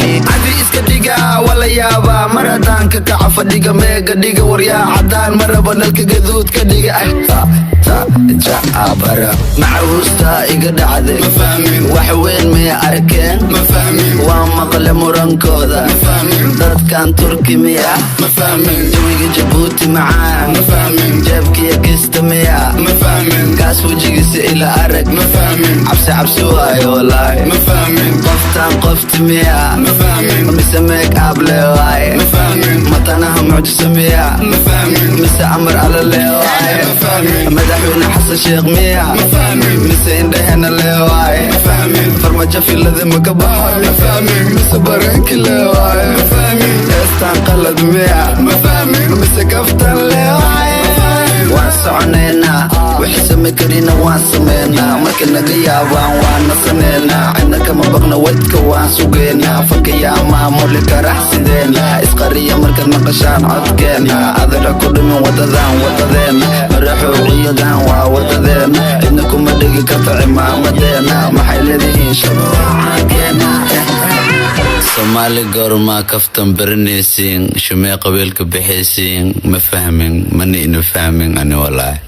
Cadi iska dhiga, waa la yaabaa mar haddaan ka kaco fadhiga. Meega dhiga waryaa, caddaan maraba, nalka gaduud ka dhiga. Ta ta jacabara macahuusta iga dhacday, wax weyn may arkeen, waa maqle murankooda. Dadkan Turki miya? Jawiga Jabuuti macaan, jeebkiya kista miya? Kaas wejigiisa ila arag, cabsi cabsi waayo walaahi. Qoftaan qofti miya mise make up le waaye? Matanaha mucjiso miya mise amar alla le waaye? Madaxweyne Xasan Sheekh miya mise indhahena le waaye? Farmajo filada ma ka baxo mise bareenki le waaye? Heestaan qalad miya mise kaftan le waaye? Waan soconaynaa, wixii samayn karina waan sameynaa. Marka naga yaabaan waan nasaneynaa, cidna kama baqna, wadka waan sugeynaa. Fankayaa maamuli karax sideena? Isqariya markaad maqashaan codkeena. Adara ku dhimin wadadan, wadadeena maraxoociyadan waa wadadeena. Cidna kuma dhigi karto cimaamadeena. Maxay leedihiin shabacaankeena? Soomaali goormaa kaftan baranaysiin? Shumee qabiilka bixaysiin? Ma fahmin, mana ina fahmin ani walaahi.